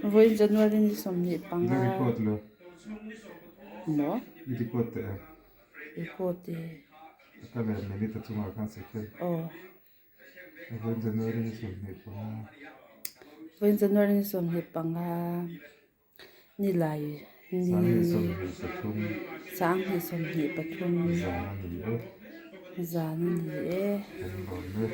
Vawiin January ni 25 I record lo. Maw? I record teh em? Record e. A kal em minute a chungah khan second. Aw. Vawiin January ni 25. Vawiin January ni 25 ni lai ni 2023. 2023. Zan a ni e. Zan a ni e. Kan lawm e.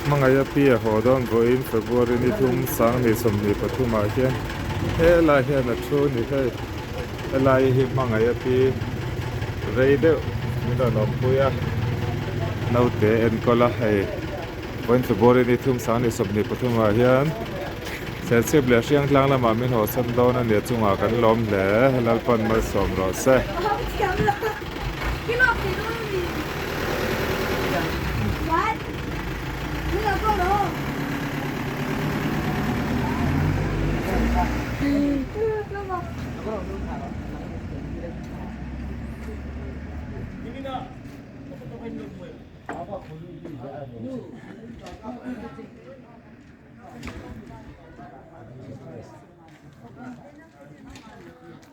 Hmangaih a pi a haw dawn vawiin February ni thum 2023 ah hian helai hian a thu ni hei helai hi hmangaih a pi rei deuh min rawn awmpui a naute enkawl a hei vawiin February ni thum 2023 ah hian Serchhip leh Hriangtlang lamah min hawhsan dawn a nia chungah kan lawm hle Lalpan malsawm rawh se.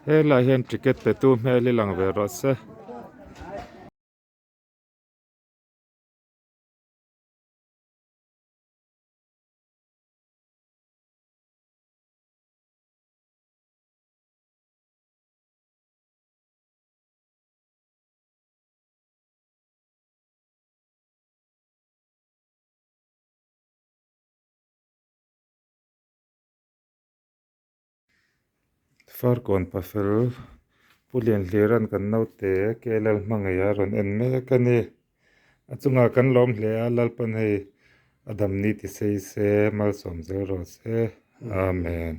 Helai hian ticket pe tu hmel hi lang ve rawh se. Farkawn pafel Pu Lianhlira'n kan naute KLL hmangaih a rawn en mek a ni. A chungah kan lawm hle a, Lalpan hei a damni ti sei se, malsawm zel rawh se. Amen.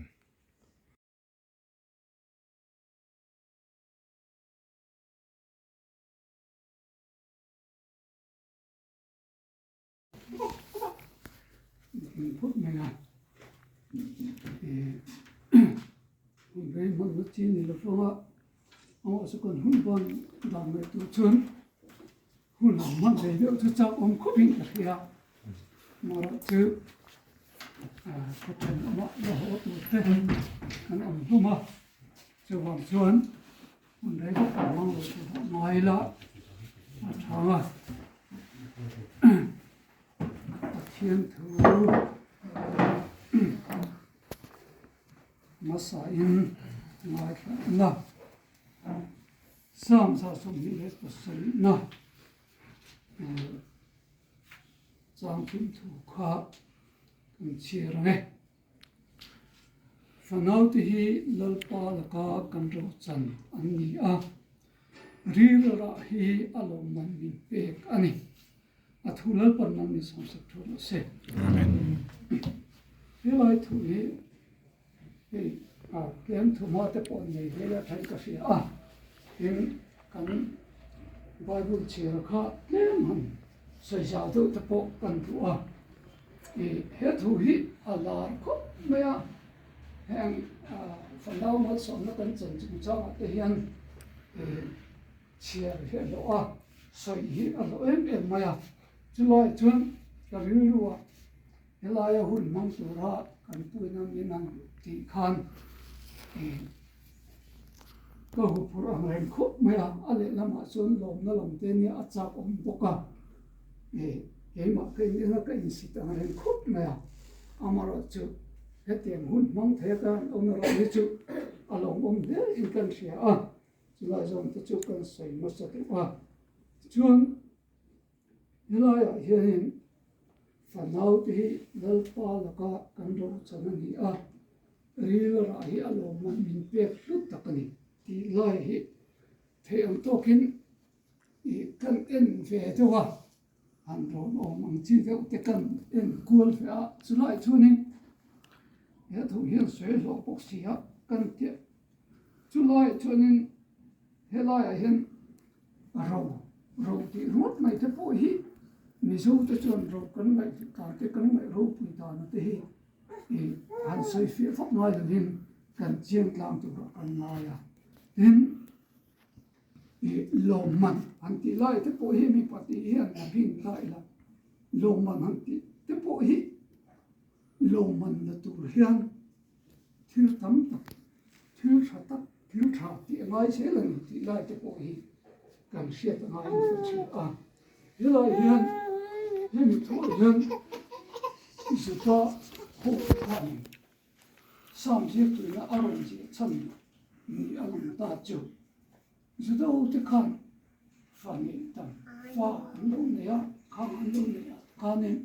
Phut mai a hun rei hman na chi ni lo fanga aw chu kan hun ban dan mai tur chuan hun ang hman ve deuh chu chak awm khawp in ka hria marawh chu khawthen awmah la haw tur te kan awm hlawm a chuvang chuan Hun rei vak kan hmang lo tur a ngai la a tha a, Pathian thu hmasa in ngaithla Psalm 27 na changthum thu kha kan chhiar ang e. Fanaute hi Lalpa laka kan rochan an ni a, rilrah hi a lawmman min pek a ni. A thu Lalpan nang min sawmsak thu rawh se. Amen. Helai thu hi hei tlem thu hma te pawh nei hle a thain ka hria a, tin kan Bible chhiar kha tlem han sawi zau deuh te pawh kan duh a. He thu hi a lar khawp mai a, heng fanau malsawmna kan chan chungchangah te hian chhiar hi a hlawh a, sawi hi a hlawh em em mai a. Chulaiah chuan ka rilruah helaia hun hmang tura kan puina min han tih khan ka huphurh ang reng khawp mai a, a lehlamah chuan lawmna lam te nia a chak awm bawk a. Keimah ka in ena ka insit ang reng khawp mai a, amaherawhchu hetiang hun hmang thei a kan awm erawh hi chu a lawmawm hle in kan hria a, chulai zawng te chu kan sawi hmasa deuh a. Tichuan. Helaiah hianin fanaute hi Lalpa laka kan rochan a ni a, ril rah hi a lawmman min pek hlut tak a ni tih lai hi theih ang tawkin ih kan en ve deuh a, han rawn awm ang chi deuh te kan en kual ve a, chulai chuanin he thu hian sawi hlawh bawk si a kan tiah chulai chuanin helaiah hian Ro, ro tih ringawt mai te pawh hi Mizo te chuan ro kan ngaih dan te kan ngaih ropui dan te hi ih han sawi fiah fak ngai lovin kan chiang tlang turah kan ngai a. Tin, ih lawmman han tih lai te pawh hi mipa tih hian a bing ta ila, lawmman han tih te pawh hi lawmman la tur hian thil tam tak, thil tha tak, thil tha tih a ngai zel a ni tih lai te pawh hi kan hriat a ngai nasa thin a. Helai hian hemi thuah hian Juda ho khanin Sam zirtuina a rawn ziah chhan ni a lang ta chu. Juda ho te khan fa neih tam fa an lo nei a, khang an lo nei a khanin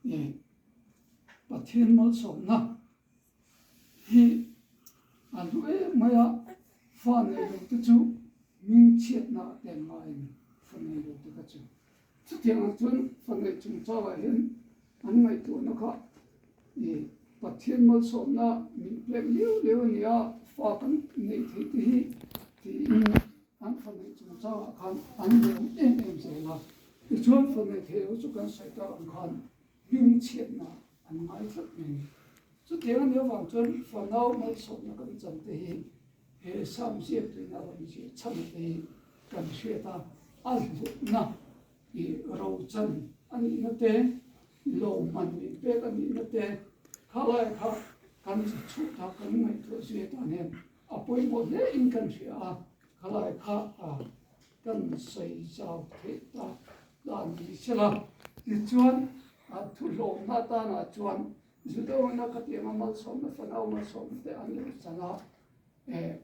ih Pathian malsawmna hi a hlu em mai a, fa nei lo te chu hming chhiatna a tel ngai a ni, fa nei lo te kha chu. Chutiang ang chuan fa neih chungchangah hian an ngaihtuahna kha ih Pathian malsawmna min pek liau liau a ni a, fa kan neih theih te hi tiin an fa neih chungchangah khan an lawm em em zel a. Tichuan fa neih theih loh chu kan sawi tak ang khan hming chhiatna an ngai tlat mai a ni. Chutiang a nih avang chuan fanau malsawmna kan chan te hi he Sam ziak tuina rawn ziah chhan te hi kan hriat a, a hlutna i rochan a nihna te, lawmman min pek a nihna te khalai kha kan chhut a, kan ngaihtuah zui atan hian a pawimawh hle in kan hria a, khalai kha a kan sawi zau theih ta dan ni sela. Tichuan, a thuhlawmna atanah chuan Judaoina khatianga malsawmna fanau malsawmna te an lo chan a,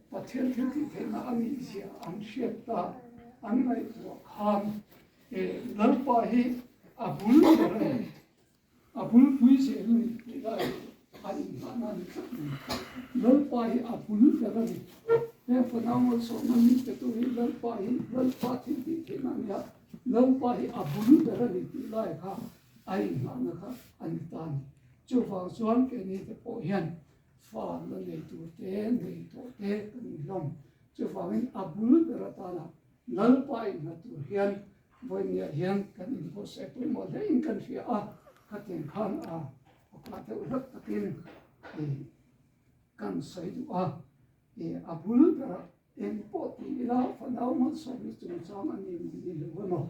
Pathian thil tih theihna a nih zia an hriat ta, an ngaihtuah khan Lalpa hi a bul ber a ni. A bulpui zel a ni tih lai hi a inhahna a ni tlat mai. Lalpa hi a bul ber a ni. Heng fanau malsawmna min petu hi Lalpa hi Lalpa thil tih theihna a ni a, Lalpa hi a bul ber a ni tih lai kha a inhahna kha a ni ta a ni. Chuvang chuan keini te pawh hian fa la nei tur te, nei tawh te kan ni hlawm. Chuvangin a bul ber atana Lalpa inhna tur hian Vawinia hian kan inbuatsaih pawimawh hle in kan hria a, khatiang khan a awkah deuh hlak takin kan sawi duh a, a bul berah eng pawh ti ila fanau malsawmna chungchang a ni maw ni lo emaw,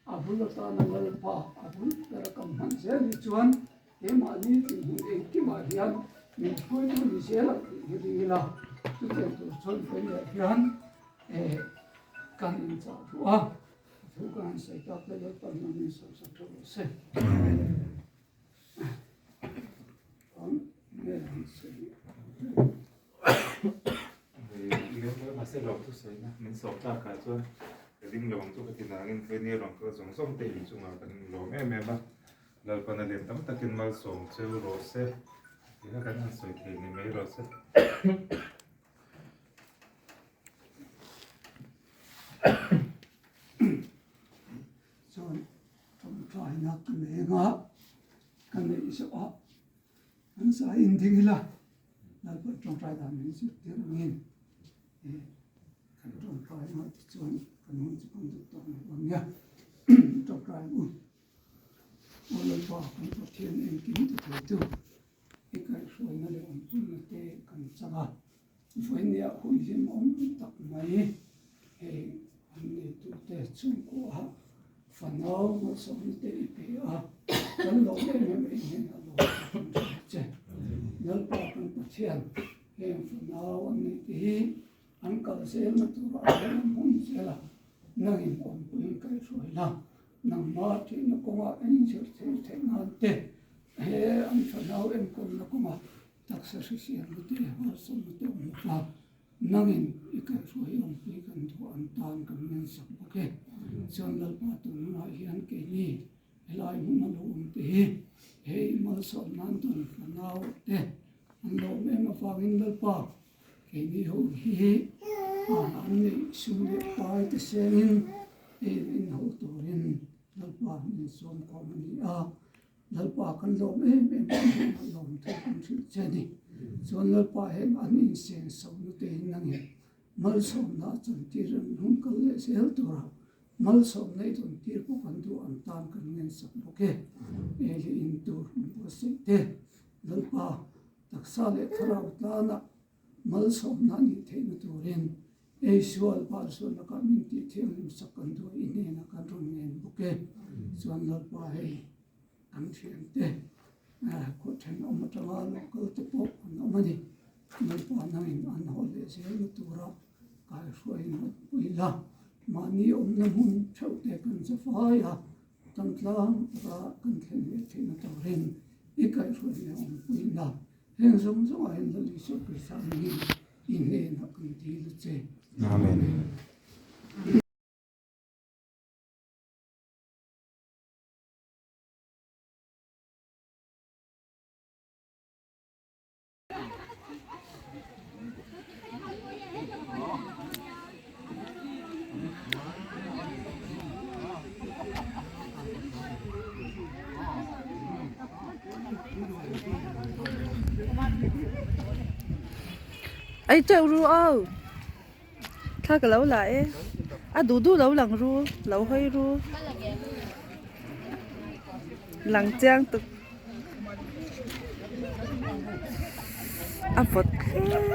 a bul atana Lalpa a bul bera kan hman zel hi chuan keimahni dinhmun engkimah hian min hruaitu ni zel ang tih hi ring ila, chutiang tur chuan vawinia hian Kan inchah duh a, a thu ka han sawi tak te Lalpan hman min sawi sak teuh rawh se. Chuan nge han sawi. Mahse lawm thu sawina min sawm tlak ah chuan ka ding lo ang chu ka ti nangin Veni rawn kal zawng zawng te inchungah kan lawm em em a, Lalpan a lian tam takin malsawm cheu rawh se tih kha kan han sawi thei ni mai rawh se. Chuan tawngtaina ka nei anga ka neih zawh a an zai in ding ila Lalpan tawngtai dan min zirtir angin kan tawngtai anga tichuan kan hun chu kan duh tawk mai dawn nia tawngtai ang u. Aw Lalpa kan Pathian engkim ti theitu I kaihhruaina leh awmpunna te kan chang a, vawinia hun hlimawm tak mai hei an neitute chhungkua fanau malsawmna te i pe a, kan lo em em em hian a lawm kan hria che. Lalpa kan Pathian heng fanau an neih te hi an kal zelna turah hian an hmun zel a, nangin awmpuiin kaihhruai la. Nangmah tihna kawngah eng zirtir theih nan te, he an fanau enkawlna kawngah taksa hriselna te, harsatna te awm lo va. Nangin i kaihhruai awmpui kan duh an tan kan ngensak bawk e. Chuan Lalpa tun hunah hian keini helai hmun a lo awm te hi hei malsawm nan tawn fanau te an lo awm em avangin Lalpa keini ho hi an neih sum leh pai te sengin hei in ho turin Lalpa min sawm khawm a ni a. Lalpa kan lawm em em a ni a lawm thu kan hrilh che a ni. Chuan Lalpa heng an inseng so na te in nangin malsawmna a chantir an hun kal leh zel tura malsawmna i rawn tir pawh kan duh an tan kan ngensak bawk e. Ei leh in tur an buatsaih te Lalpa taksa leh thlarau tana malsawmna a nih theihna turin ei sual bal sual lakah min tih thianghlim sak kan duh i hnenah kan rawn ngen bawk e. Chuan Lalpa hei kan thiante khaw thenawm atanga lo kal te pawh an awm a ni. Lalpa nangin an haw leh zelna tura kaihruaiin hawn pui la, mahni awmna hmun theuh te kan za fai a, tangtlang taka kan thlen leh theihna turin i kaihruai leh awm pui la. Heng zawng zawngah hian Lal Isua Krista angin i hnenah kan dil a che. Amen. Ei teuh ru aw thla ka lo la e a duh duh lo lang ru lo hawi ru lang chiang tuk a vawt hle.